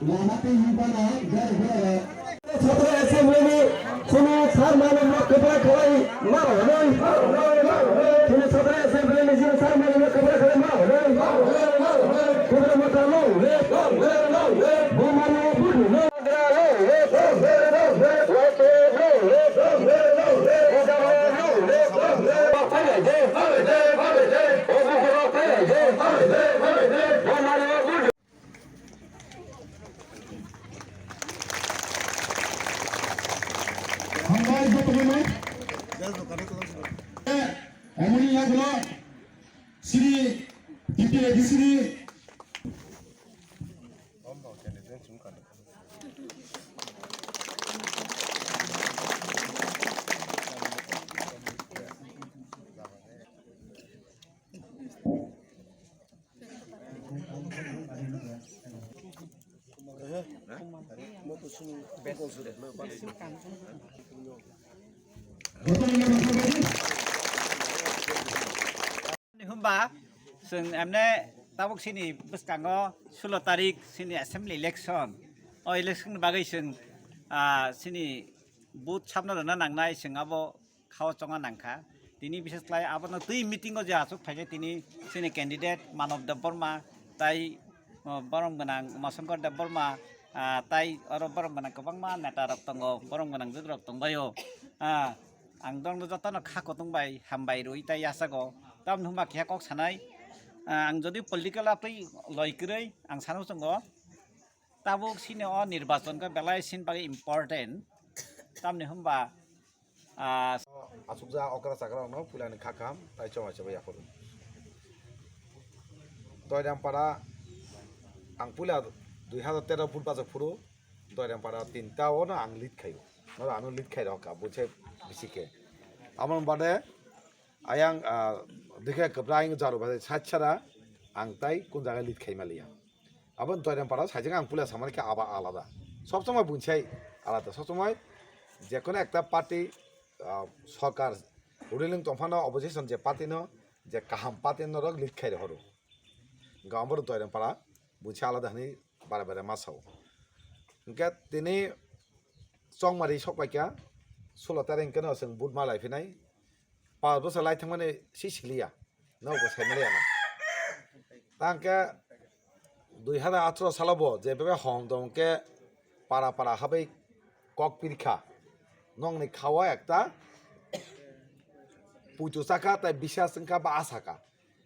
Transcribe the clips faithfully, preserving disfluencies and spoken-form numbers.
Lama tei hinphano gari ghora rok. Satra assembly ni chini sir mano no kwbra khlai ma rwnai. Chini satra assembly ni chini sir mano no kwbra khlai ma rwnai. Kwbra mata long live, long live, long live. Bomani budu long live, long live, long live. Hambai jotono. Omoni yagulo sini D P A D C ni. Hwnba chwng emne tabuk sini bwskango sulo tarik sini assembly election. O election ni bagwi chwng, ah, sini booth sabna rwna nangnai, chwng abo khao chongna nangkha. Tini bises khlai abono twi meeting o je achuk phaikhe tini chini candidate Manob Debbarma tai, o, borom gwnang Umashankar Debbarma, ah, tai oro borom gwnang kwbangma neta rok tongo, borom gwnang jwk rok tongbaio. Ah, ang dorokno jotono kha kutung bai hambai rwi tai yachago. Tamni hwnba keha kok sanai, ah, ang jodi political atwi loi kwrwi ang sano chwngo. Tabuk sini o nirbachon khe belai sini bagwi important. Tamni hwnba, ah, Asukjak okra chakra rokno puila ni kha kaham tai choma chaba yaphuru. Doiram para ang puila dui hazar tero bul bajak phuru Doiram para tinta o no ang lead khaio. Noro ano lead khai rok ka buchai bisi khe. Amon bade ayang, ah, dikhe kwbra ayang jaru bade sat sara ang tai kun jaga lead khai maliya. Abo Doiram para saijak ang puila samani khe aba alada. Sob somoi bunsai alada. Sob somoi jekono ekta party, ah, sorkar ruling tongphano opposition je party no je kaham party no rok lead khai rohoro. Gambor Doiram para bunsai alada hani bara bara ma sao. Hingke tini chongmari sok paikha sulo tareng keno chwng but ma lai phinai. Pas bosor lai thangmani si siliya. Nogo saimaliya na. Tangke dui hazar atharoh salo bo je bebe hom tong ke para para habai kok pirkha. Nongni khawa ekta puitu saka tai bisas wngkha ba asaka.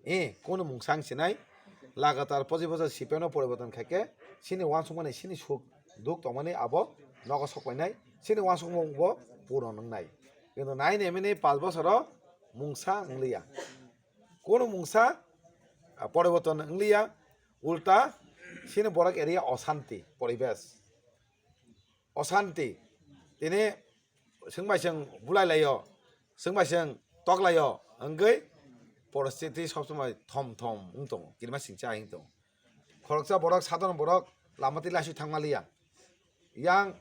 E, kono mungsa ang sinai, lagatar pochi bosor C P M no poriborton khaikhe, sini uansukmani, sini suk duk tongmani abo nogo sokpainai, sini uansukmung bo puron wngnai. Kintu nine M N A ni pas bosoro mungsa wngliya. Kono mungsa, ah, poriborton wngliya, ulta sini borok area osanti, poribesh. Osanti, tini swngbai swng bulai laio, swngbai swng tok laio, wngwi poristiti sob somoi thom thom wng tongo, kirima singcha wng tongo. Khoroksa borok, sadharon borok lama twi laiswi thangma liya. Yang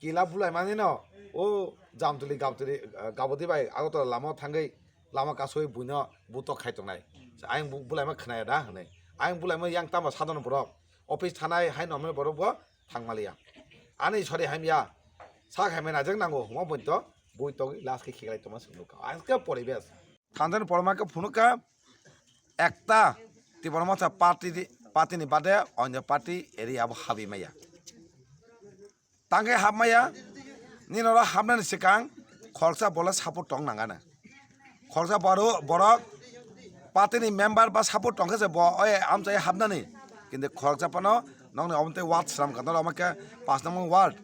kila bulai mani no, o Jamtuli, Gabtuli, eh, Gabodi bai Agartala lama o thangwi lama kasui buino butok khai tongnai. Ayang bu-, bulaima khnaya da hwnwi. Ayang bulaima yang tamo sadharon borok, office thanai hai nomni borok bo thangmaliya. Ani sori hamya, sak hamya najak nango, huma poito, bui togwi last khe khiklai tongma swng nukha. Aske poribesh. Thanjani porma khe phunukha, ekta Tipra Motha party di, party ni bade onyo party area bo habi maya. Tangkhe hapmaya, nini oro hapnani swkang khoroksa bole support tong nangano. Khoroksa boro-, borok party ni member ba support tongkhe se bo oi amchai hapnani. Kintu khoroksa phano nokni omo tei ward swnamkha, norok omo khe pash number ward.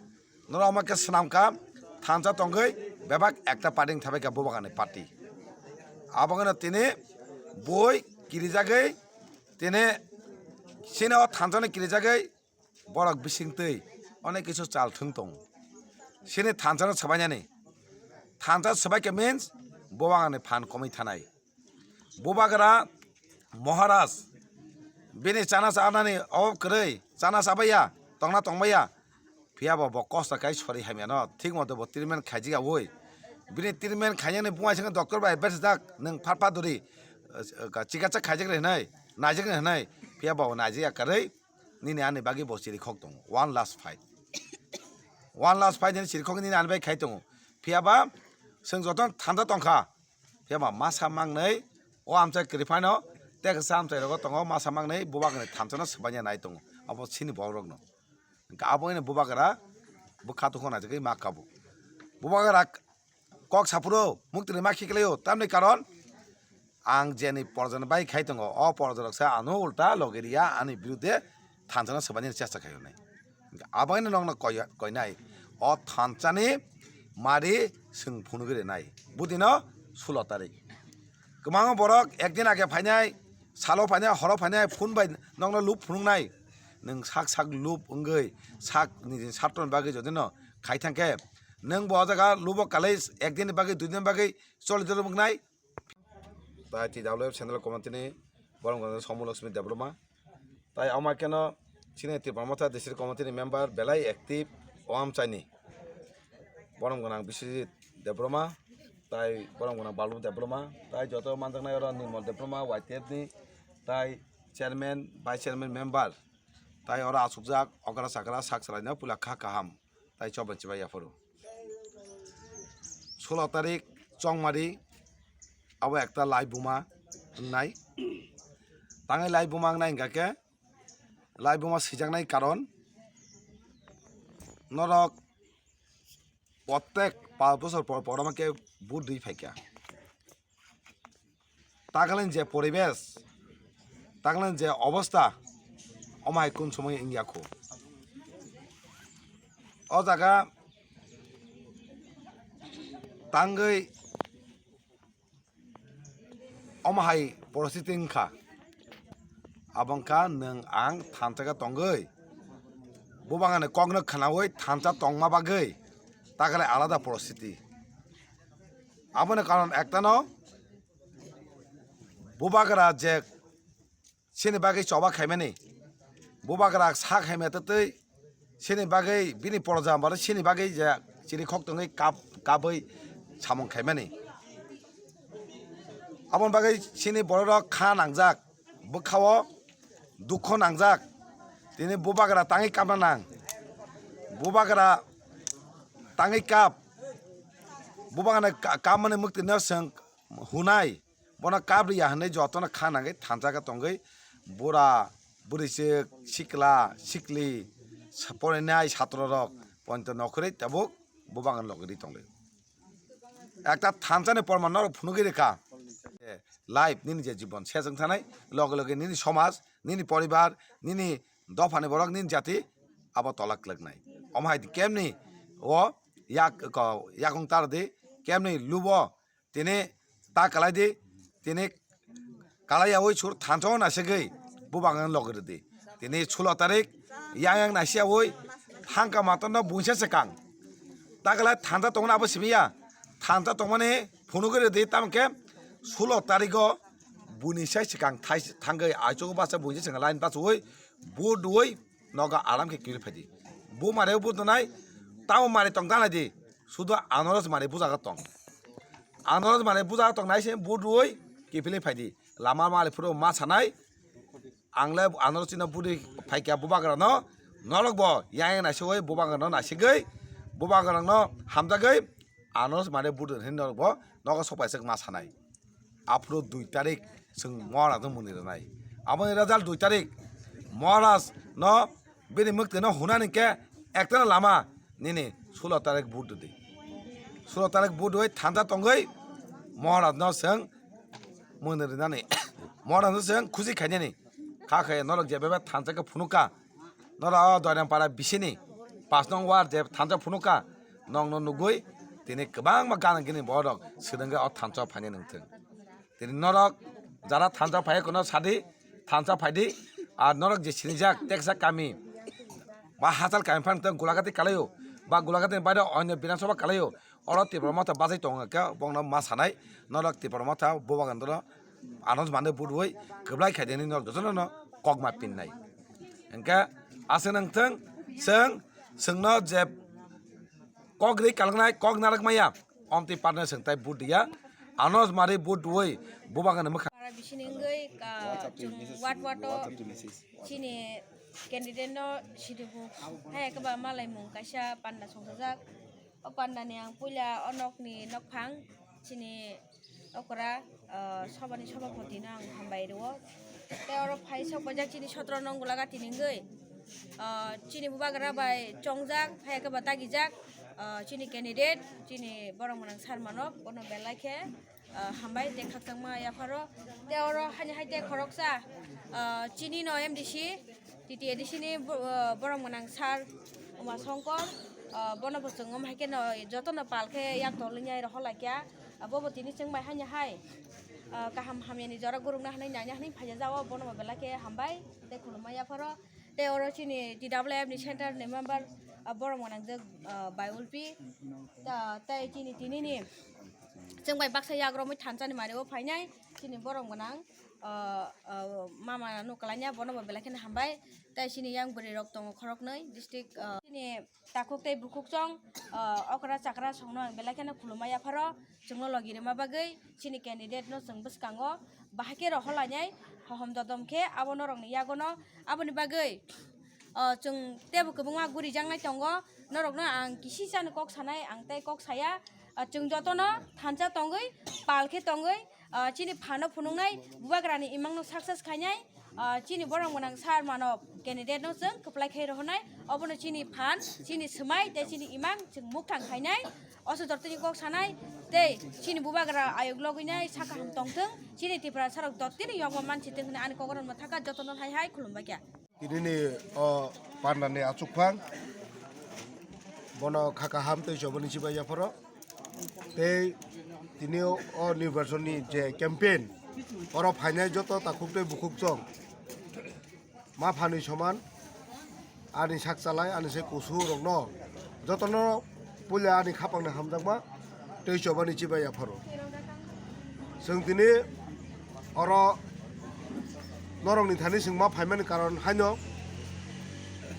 Norok omo khe swnamkha, thansa tongwi bebak ekta party wng thabaikha Bubagrani party. Abono tini bui kirijagwi tini sini o thansani kirijagwi borok bisingtwi onek kisu chal thwng tongo. Sini thansa no swbainani. Thansa swbaikha means Bubagrani phan komwi thanai. Bubagra Maharaj bini chana chanani obob kwrwi, chana chabaiya, tongna tongmaya. Phiyaba bo kosto khai sori hamyano thik moto bo treatment khaijak yaui. Bini treatment khainani buma singkhe doctor bai bersajak, nwng phat phat duri, eh, chikatsa khaijak rw hinwi, naijak rw hinwi. Phiyaba bo naijak ya kwrwi. nini ani bagwi bo chirikhok tongo. One last fight. One last fight nini chirikhok nini ani bagwi khai tongo. Phiyaba chwng joto thansa tongkha. Phiyaba masa mangnwi o amchai kwrwi phano tei kisa amchai rogo tongo masa mangnwi bubagrani thansano swbaina nai tongo. Abo chini borok rokno. Hwnkhe abo wngkha bubagra bwkha tukhuk naitugwi ma kabo. Bubagra kok saphuru muktwrwi ma khiklaio tamni karon ang jeni porjani bai khai tongo o porjarok se ano ulta logi riya ani birude thansano swbainani chesta khai hwnwi. Hwnkhe abo wngkha nokno koi koinai o thansani mari chwng phunugwi rwnai budino sulo tarik. Kwbangma borok ekdin age phainai, salo phainai, horo phainai, phone bai nokno lub phunuknai. Nwng sak sak lub wngwi sak nini satroni bagwi jodi no khai thangkhe, nwng bo o jaga lubo kalai ekdinni bagwi, duidinni bagwi choli doro wngnai. Tai T W F Central Committee ni borok wngkha Somu Lakshmi Debbarma. Tai omo kheno chini Tipra Motha District Committee ni member belai active o amchaini. Borom gwnang Biswajit Debbarma, tai borom gwnang Balbu Debbarma, tai joto manjaknai oro Nirmal Debbarma, Y T F ni, tai chairman, vice chairman, member, tai oro achukjak okra chakra sak chalaina puila kha kaham, tai chobai chibai yaphuru. Sulo tarik Chongmari abo ekta lai buma wngnai. Tangwi lai buma wngnai hwnkha khe, lai buma swijaknai karon norok protek paanch bosor por por omo khe vote rwi phaikha. Takalni je poribesh, takalni je obostha, omo hai kun somoi wngya kho. O jaga tangwi omo hai porosthiti wngkha. Abo wngkha nwng ang thansa khe tongwi, bubangani kokno khwnawi thansa tongma bagwi takalai alada porosthiti. Aboni karon ektano bubagra je chini bagwi choba khaimani, bubagra sa khaimani tei chini bagwi bini porja hwnba chini bagwi je chini khok tongwi kap kabwi samung khaimani. Aboni bagwi chini bororok kha nangjak, bwkhao dukho nangjak, tini bubagra tangwi kapna nang, bubagra tangwi kap, bubagrani ka- kapmani mwktwino chwng hunai. Bono kabriya hwnwi jotono kha nangwi thansa khe tongwi bura, bwrwichwk, sikla, sikli, sa- porinai satrorok poito nokhorwi tabuk bubagrani logi rwi tonglaio. Ekta thansani porman norok phunugwi rwkha. Life nini je jibon se chwng thanai loge loge nini somaj, nini poribar, nini dophani borok, nini jati abo tola kwlwknai. Omo hai kemni o yak ko- yakung tar di, kemni lubo tini ta kalai di, tini kalai yaui sur thansa o naisegwi bubang ang logi rwdi. Tini sulo tarik yang yang naisi yaui hangka matorno buisa swkang. Ta kalai thansa tongmani abo simi ya. Thansa tongmani phunugwi rwdi tamo khe sulo tarigo buini sai swkang thai thangwi aichugo basa buini sai swkang line bachugwi vote rwui nogo alam khe kiphilwi phaidi. Bo mare bo donai, tamo mare tong tanai di, sudo anorok mare bujago tong. Anorok mare bujago tong nai se vote rwui kiphilwi phaidi. Lama male phuru ma sanai, ang le anorok chino vote rwi phaikha bubagrano, norok bo yang yang naisugwi bubagrano naisigwi, bubagrano hamjagwi, anorok mare vote rwui norok bo nogo sokpaisuk ma sanai. Aphuru dui tarik chwng Maharaj no mwnwi rwnai. Aboni result dui tarik Maharaj no bini mwktwi no hunani khe ekta lama nini sulo tarik vote rwdi. Sulo tarik vote rwui thansa tongwi Maharaj no chwng mwnwi rwnani. Maharaj no chwng khusi khainani. Kha khe norok je bebak thansa khe phunukha. Norok o Doiram para bisini pas nong ward je thansa phunukha, nokno nugwi tini kwbangma gana gini borok swrwngwi o thansa phainai nangthung. Tini norok jara thansa phai kono sadi, thansa phaidi, ar norok je sinijak teksa kami ba hachal kami phan tong Gulagati kalaio, ba Gulagati ni baire onyo Bidhan Sabha kalaio, oro Tipra Motha bachai tongo khe bongno ma sanai, norok Tipra Motha bubagan dono Anos mane budui kwblai khaideni norok jotono no kok ma pinnai. Hwnkhe aswk nangthung, chwng chwngno je kok ri kalgnai kok narak maya, omtwi partner chwng tai budui ya, Anos mari budui bubagan mwkha. Para bisini wngwi ka chwng wat wato chini candidate no sidi bo hai khe ba malaimung kaisa panda songchajak. O panda ni ang puila o nok ni nokphang chini okra, ah, sobani sobapoti no ang hambai rwo. Tei oro phai sok paijak chini sotro nong Gulagati ni wngwi, ah, chini bubagra bai chongjak, hai khe ba dagijak, ah, chini candidate, chini borok mwnang Sir Manob, bono belai khe, ah, hambai tei khakchangma yapharo. Tei oro hani hai tei khoroksa, ah, chini no M D C, T T A D C ni bo-, ah, borok mwnang Sir Uma Songkor, ah, bono bo chwng om hai khe no joto no pal khe yak tol wngya rohor laikya. Ah, bo bo tini chwng bai hani hai, ah, kaham hamya ni jora gurukna hwnwi naina hwnwi phaijak jao, bono bo belai khe hambai tei khulumma yapharo. Tei oro chini T W F ni center ni member, ah, borok mwnang jwk, ah, bai ulpi. Ta-, tei chini tini ni chwng bai baksa yak romwi thansa ni mari o phainai chini borok mwnang, ah, ah, mama no kwlai nya, bono bo belai kheno hambai. Tei chini yang bwrwi rok tongo khoroknwi district, ah, chini takhuk tei bukhuk chong, ah, okra chakra songno ang belai kheno khulumma yapharo. Chwngno logi rwma bagwi chini candidate no chwng bwskango bahai khe rohor lainai, hohom dodom khe abo norokni yagono. Aboni bagwi, ah, chwng teibo kwbangma gurijaknai tongo, norokno ang kisisa ni kok sanai, ang tei kok saya. Ah, chwng jotono thansa tongwi, pal khe tongwi, ah, chini phano phunuknai, bubagrani imangno success khainai, ah, chini borok mwnang Sir Manob candidate no chwng kwplai khai rohornai, obono chini phan, chini swmai tei chini imang chwng mukthang khainai. Oso jortoni kok sanai tei chini bubagra ayuk logwinai sakha ham tongthwng, chini Tiprasa rok dotini yokma mansi thwng hwnwi ani kokrokno thaka jotono hai hai khulumbaikha. Tinini o pandani achukphang, bono kha kaham tei chobani chibai yapharo. Tei tini o nirbachonni je campaign, oro phainai joto takhuk tei bukhuk chong ma phanwi soman, ani sak chalai, ani se kusu rokno jotono puila ani khapangni hamjakma tei chobani chibai yapharo. Chwng tini oro norokni thani chwng ma phaimani karon haino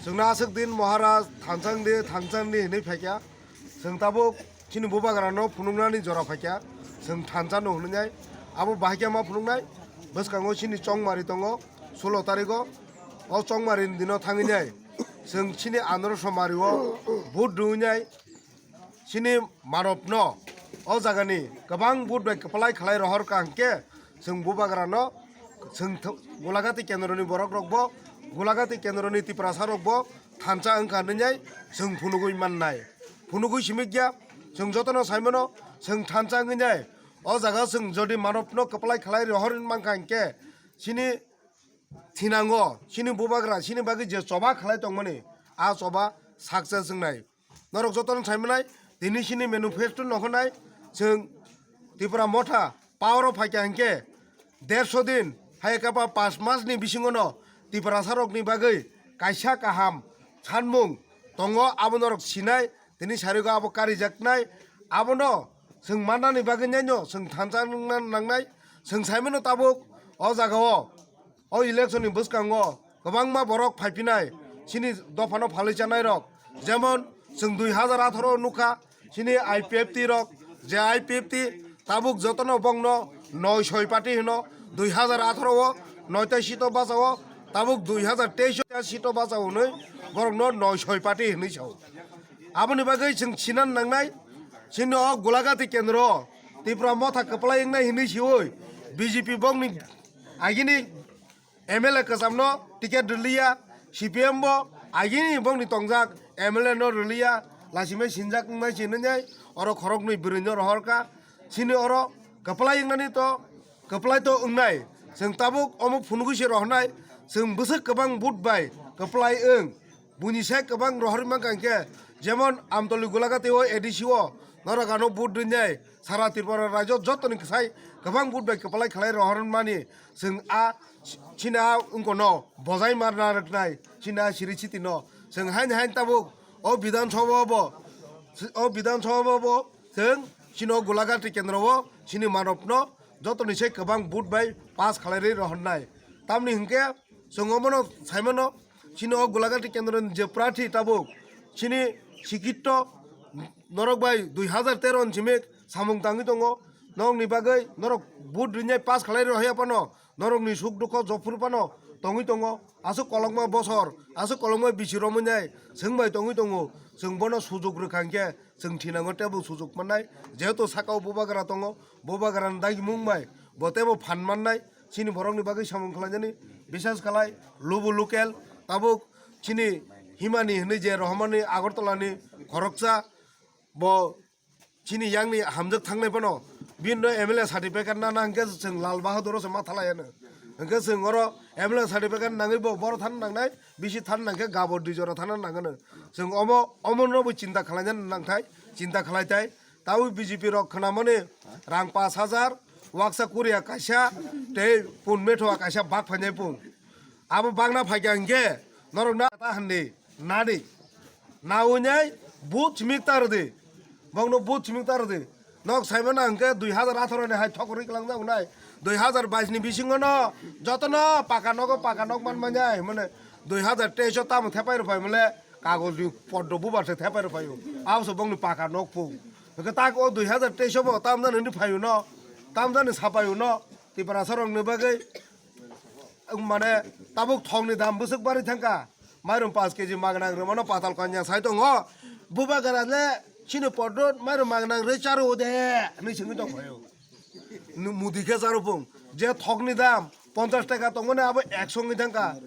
chwngno aswk din Maharaj thansa wngdi, thansa wngdi hinwi phaikha. Chwng tabuk chini bubagrano phunuknani jora phaikha, chwng thansa no hwnwi nai. Abo bahai khe ma phunuknai, bwskango chini chongmari tongo, sulo tarigo. O chongmari ni dino thangwi nai, chwng chini andro somari o vote rwwi nai. Chini manopno o jagani kwbang vote bai kwplai khlai rohor ka hwnkhe, chwng bubagrano, chwng th-, Gulagati kendroni borok rokbo, Gulagati kendroni Tiprasa rokbo thansa wngkha hwnwi chwng phunugwi mannai. Phunugwi simikya, chwng jotono saimano, chwng thansa wngwi nai. O jaga chwng jodi manopno kwplai khlai rohor mankha hwnkhe, chini thinango, chini bubagra, chini bagwi je choba khlai tongmani, a choba success wngnai. Norok jotono saimanai, tini chini manifesto no hwnai, chwng Tipra Motha power o phaikha hwnkhe, derso din, hai khe ba panch mas ni bisingo no Tiprasa rokni bagwi kaisa kaham sanmung tongo, abo norok sinai, tini sarigo abo karijaknai, abono chwng mannani bagwi naino chwng thansa wngna nangnai, chwng saimano tabuk o jagao. O election ni bwskango kwbangma borok phaipinai, chini dophano phalwi chanai rok, jemon chwng dui hazar atharo nukha, chini I P F T rok, je I P F T tabuk jotono bongno noi soi party hino, dui hazar atharo o noita seat o bachao, tabuk dui hazar teis o seat o bachao hwnwi borokno noi soi party hwnwi sao. Aboni bagwi chwng sinan nangnai, chini o Gulagati kendro Tipra Motha kwplai wngnai hwnwi siwi B J P bongni agini M L A kwchamno ticket rwliya, C P M bo agini bongni tongjak M L A no rwliya, lasimai sinjak wngnai se hwnwi oro khoroknwi bwrwino rohorkha. Chini oro kwplai wngnani to, kwplai to wngnai. Chwng tabuk omo phunugwi se rohornai, chwng bwswk kwbang vote bai kwplai wng. Buini sai kwbang rohorwi mankha hwnkhe, jemon Amtoli Gulagati o A D C o norok ano vote rwnai, sara Tripura rajyo jotoni sai kwbang vote bai kwplai khlai rohormani, chwng a chini a wngkono bojai ma narwknai, chini a siri sitino chwng haini haini tabuk o Bidhan Sabha bo, o Bidhan Sabha bo chwng chini o Gulagati kendro o chini manopno jotoni sai kwbang vote bai pass khlairwi rohornai. Tamni hwnkhe chwng omono saimano, chini o Gulagati kendroni je prarthi tabuk chini sikitto norok bai dui hazar tero ni simi samung tangwi tongo. Norokni bagwi norok vote rinai pass khlai rohya phano, norokni suk dukho jophuru phano tongwi tongo, aswk kolokma bosor, aswk kolokma bisi romwi nai chwng bai tongwi tongo, chwng bono sujuk rwkha hinkhe chwng thinango teibo sujuk mannai, jehetu sakao bubagra tongo, bubagrani dagimung bai bo teibo phan mannai, chini borokni bagwi samung khlainani, bisas khlai lubu local tabuk chini himani hinwi je rohormani Agartala ni khoroksa bo chini yakni hamjak thangnai phano bini no M L A certificate nana hinkhe chwng Lal Bahadur o se ma thalai ano. Hinkhe chwng oro M L A certificate nangwi bo boro thana nangnai, bisi thana nangkhe gabor dui jora thana nangano. Chwng omo, omo no bo chinta khlaina nangthai, chinta khlai thai. Tabuk B J P rok khwnamani rang pash hajar, waksa Korea kaisa, tei pun methoa kaisa bak phainai pung. Abo bagna phaikha hinkhe norok na ta hwnwi nadi. Nawi nai but chimik ta rwdi. Bokno but chimik ta rwdi. Nok saimano hinkhe dui hazar atharo ni hai thok rwi kwlangjak nai. Dui hazar bais ni bisingo no jotono paka nogo paka nok man manya himone dui hazar teis o tamo thepai rw phai mole kagoj ni poddo bubar se thepai rw phaio. Abo se bokni paka nok pung. Hinkhe tak o dui hazar teis o bo tamjani hinwi phaio no. Tamjani sapaio no. Tiprasa rokni bagwi mane tabuk thokni dam bwswk barwi thangkha. Mairum paanch K G magna rwmano patal kanya sai tongo. Bubagra le chini podot mairum magna rwi charo de hinwi singwi tongkhaio. Nu-, mudi khe charo phung. Je thokni dam ponchash taka tongmani abo ekso wngwi thangkha.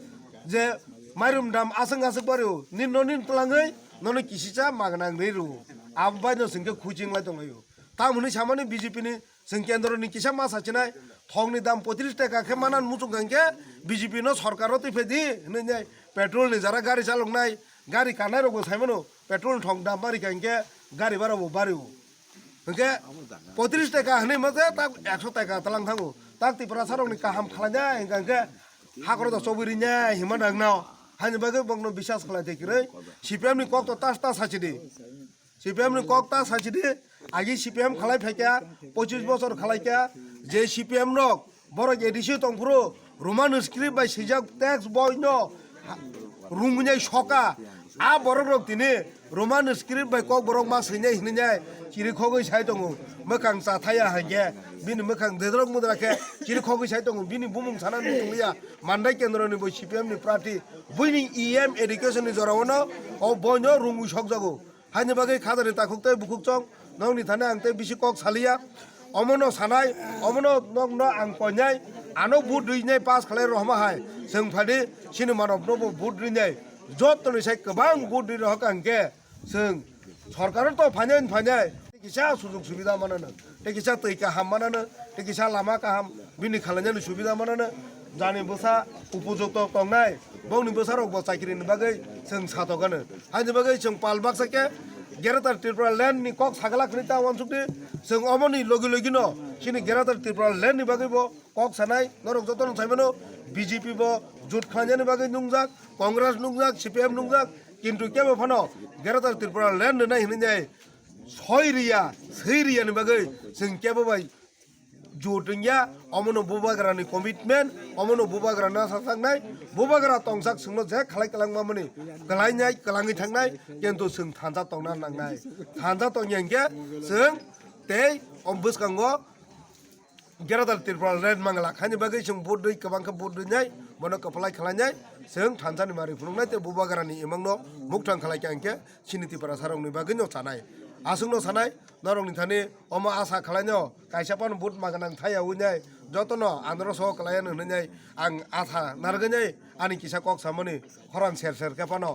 Je mairum dam aswk aswk bario. Nin no nin twlangwi nono kisicha magna rwi rwo. Abo bai no singkhe khuching lai tonglaio. Tamoni samani B J P ni Chwng kendro ni kisa ma sachinai, thokni dam poitris taka khe manan muchung kha hinkhe B J P no sorkar o twi phai di hinwi nai petrol ni jara gari chaloknai, gari kanai rok bo saimano petrol ni thok dam bari kha hinkhe gari bara bo bari o. Hinkhe poitris taka hinwi ma je tak ekso taka talang thango. Tak Tiprasa rok ni kaham khlainai hinkha hinkhe hakoro da chobwi rinai hinma nang nao. Haini bagwi bokno biswas khlai de kwrwi C P M ni kok to tas tas sachidi. C P M ni kok ta sachidi, agi C P M khalai phaikha, pochis bosor khalaikha, je C P M rok, borok A D C tongphuru, Roman script bai swijak text boi no, ha, rungwi nai soka, a borok rok tini Roman script bai kok borok ma swinai hinwi nai, chiri khogwi sai tongo, mwkhang cha thaya hai khe, bini mwkhang dedrok mudra khe, chiri khogwi sai tongo, bini bumung sana nukliya, Mandai kendro ni bo C P M ni prarthi, buini E M education ni jora o no, o boi no rungwi sokjago. Haini bagwi khajani takhuk tei bukhuk chong nokni thani ang tei bisi kok saliya. Omono sanai, omono nokno ang koinai, ano vote rinai pass khlai rohma hai. Chwng phadi sini manokno bo vote rinai. Jottoni sai kwbang vote ri rohka hinkhe chwng sorkaro to phainai phainai. Kisa sujug subida manano. Tei kisa twi kaham manano, tei kisa lama kaham bini khalainani subida manano, jani bwsa upojukto tongnai, bongni bwsarok bo chakri ni bagwi chwng satokgano. Haini bagwi chwng pal baksa khe Greater Tripura Land ni kok sagala khwrwi ta uansukdi, chwng omoni logi logi no chini Greater Tripura Land ni bagwi bo kok sanai, norok jotono saimano B J P bo jut khlainani bagwi nungjak, Congress nungjak, C P M nungjak, kintu kebo phano Greater Tripura Land rwnai hinwi nai soi riya, swi riya ni bagwi chwng kebo bai jut wngya, omono bubagrani commitment, omono bubagrano sachaknai, bubagra tongsak chwngno je khlai kwlangmamani kwlainai, kwlangwi thangnai, kintu chwng thansa tongna nangnai. Thansa tongya hinkhe chwng tei o bwskango Greater Tripura Land mangla khaini bagwi chwng vote rwi kwbang khe vote rwnai, bono kwplai khlainai, chwng thansani mari phunuknai tei bubagrani imangno mukthang khlaikha hinkhe chini Tiprasarokni bagwino chanai. Aswkno sanai, norokni thani omo asa khlaino kaisa phano vote magnang thaya winai, jotono andro so kwlaiya hinwi ang asa narwgwinai ani kisa kok samani khorang ser ser khe phano.